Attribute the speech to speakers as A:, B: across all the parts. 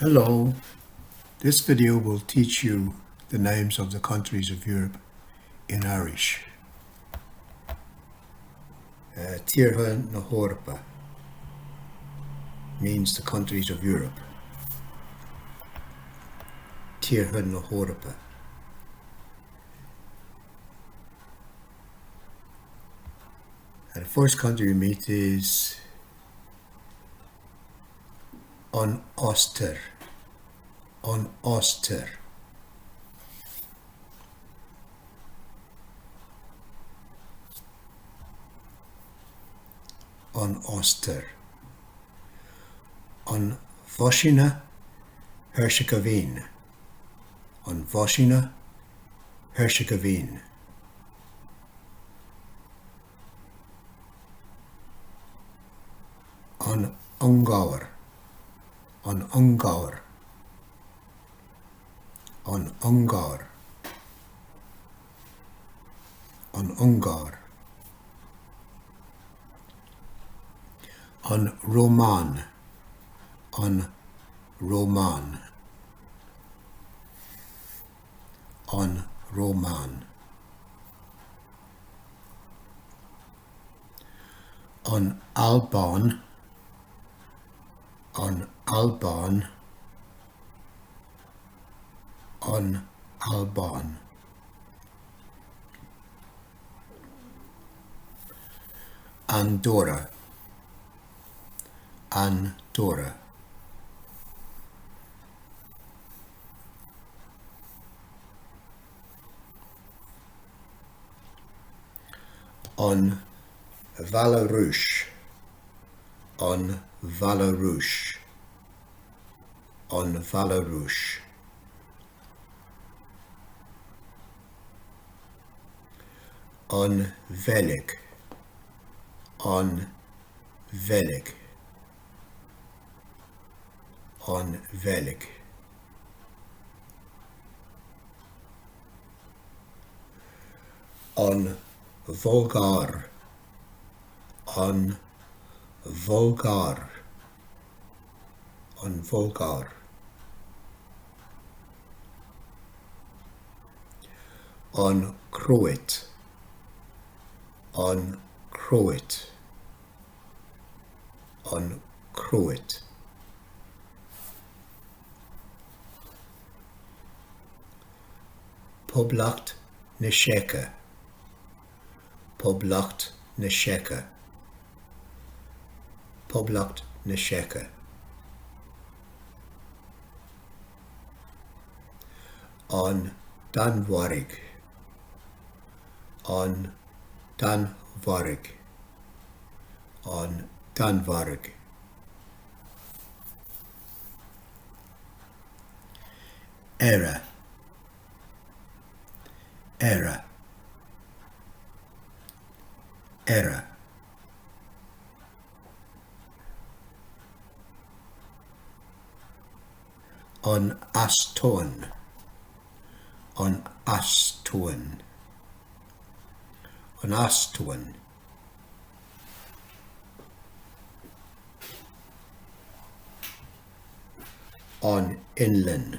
A: Hello, this video will teach you the names of the countries of Europe in Irish. Uh, Tíortha na hEorpa means the countries of Europe. Tíortha na hEorpa. And the first country we meet is An Ostair. An Ostair. An Ostair. An Bhoisnia Heirseagaivéin. An Bhoisnia Heirseagaivéin. An Ungáir. An Ungáir. An Ungáir. An Ungáir. An Rómáin. An Rómáin. An Rómáin. An Albáin. An Albáin. An Albáin. Andorra. Andorra. An Bhealarúis. An Bhealarúis. An Bhealarúis. An Bheilg. An Bheilg. An Bheilg. An Bhulgáir. An Bhulgáir. An Bhulgáir. An Chróit. An Chróit. An Chróit. Poblacht na Seice. Poblacht na Seice. Poblacht na Seice. An Danmhairg. An Danmhairg. An Danmhairg. Éire. Éire. Éire. An Eastóin. An Eastóin. An Eastóin. An Fhionlainn.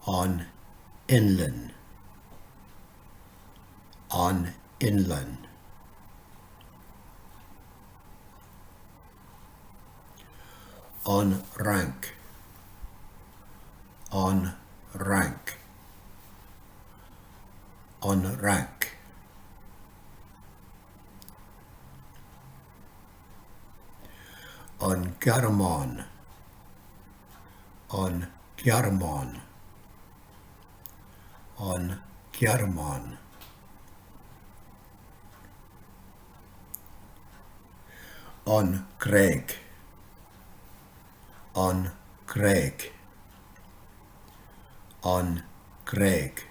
A: An Fhionlainn. An Fhionlainn. An Fhrainc. An Fhrainc. An Fhrainc. An Ghearmáin. An Ghearmáin. An Ghearmáin. An Ghréig. An Ghréig. An Ghréig.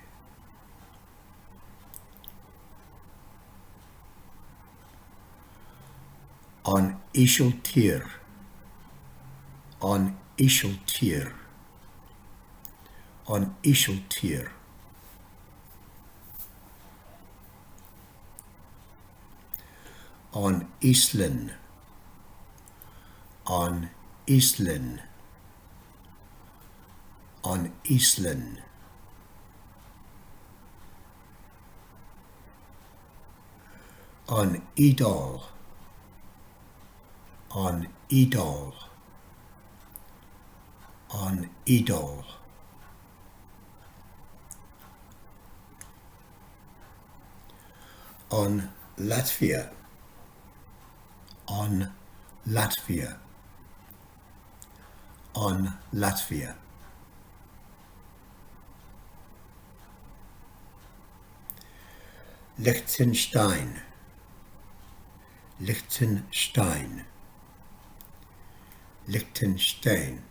A: An Ísiltír. An Ísiltír. An Ísiltír. An Íoslainn. An Íoslainn. An Íoslainn. An Iodáil. An Iodáil. An Iodáil. An Laitvia. An Laitvia. An Laitvia. Liechtenstein. Liechtenstein. Liechtenstein.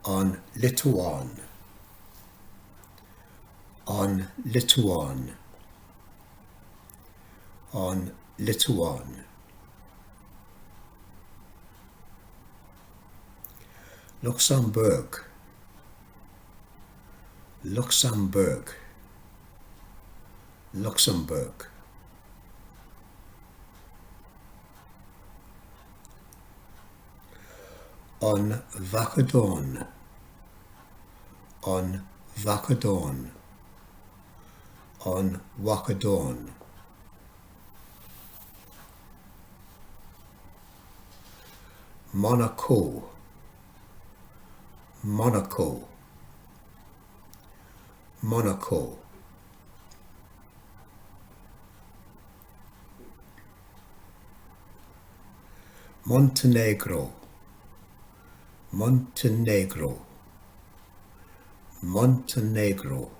A: An Liotuáin. An Liotuáin. An Liotuáin. Lucsamburg. Lucsamburg. Lucsamburg. An Mhacadóin. An Mhacadóin. An Mhacadóin. Monacó. Monacó. Monacó. Montainéagró. Montainéagró. Montainéagró.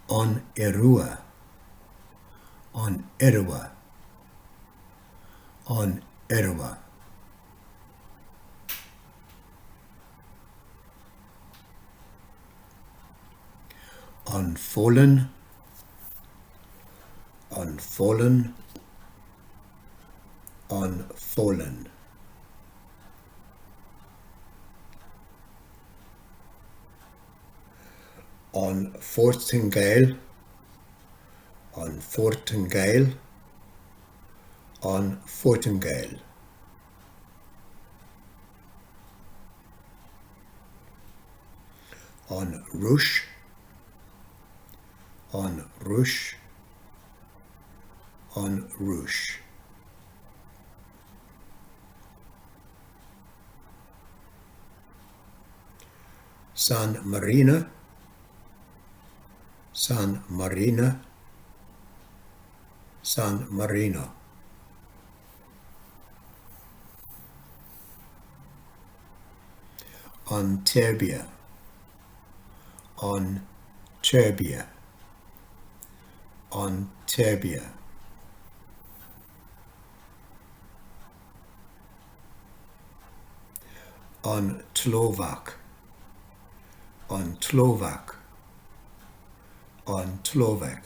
A: An Iorua. An Iorua. An Iorua. An Pholainn. An Pholainn. An Pholainn. An Phortaingéil. An Phortaingéil. An Phortaingéil. An Rúis. An Rúis. An Rúis. San Marino. San Marino. San Marino. An tSeirbia. An tSeirbia. An tSeirbia. An tSlóvaic. An tSlóvaic. An tSlóvaic.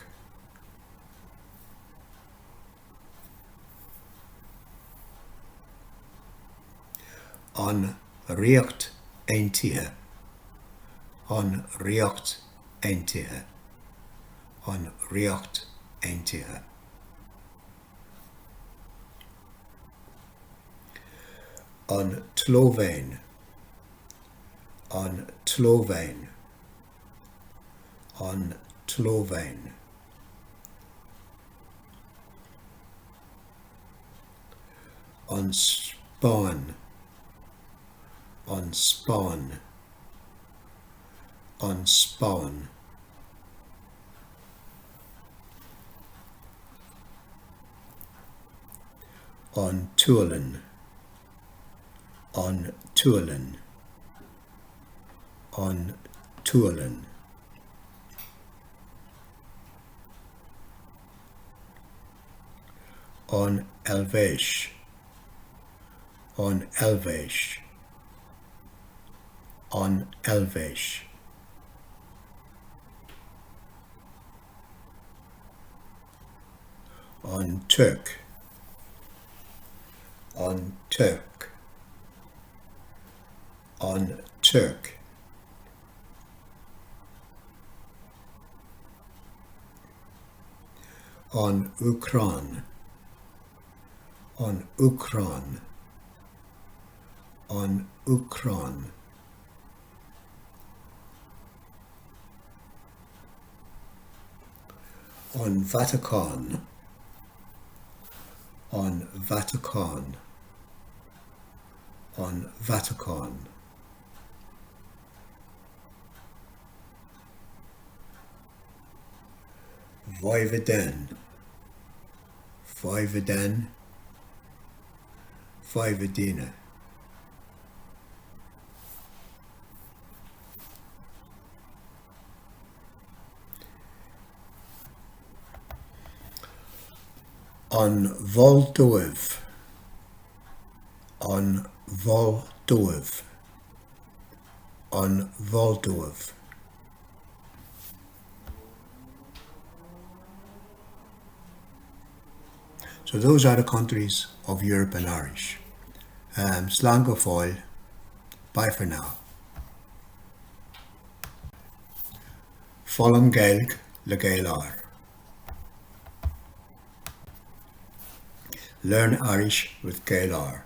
A: An Ríocht Aontaithe. An Ríocht Aontaithe. An Ríocht Aontaithe. An tSlóivéin. An tSlóivéin. An tSlóivéin. An Spáinn. An Spáinn. An Spáinn. An tSualainn. An tSualainn. An tSualainn. An Eilvéis. An Eilvéis. An Eilvéis. An Tuirc. An Tuirc. An Tuirc. An Úcráin. An Úcráin. An Úcráin. An Vatacáin. An Vatacáin. An Vatacáin. Vojvodin. Vojvodin. Vojvodina. An Mholdóiv. An Mholdóiv. An Mholdóiv. So those are the countries of Europe in Irish. Um, Slán go fóill. Bye for now. Foghlaim Gaeilge le Gael-R. Learn Irish with Gael-R.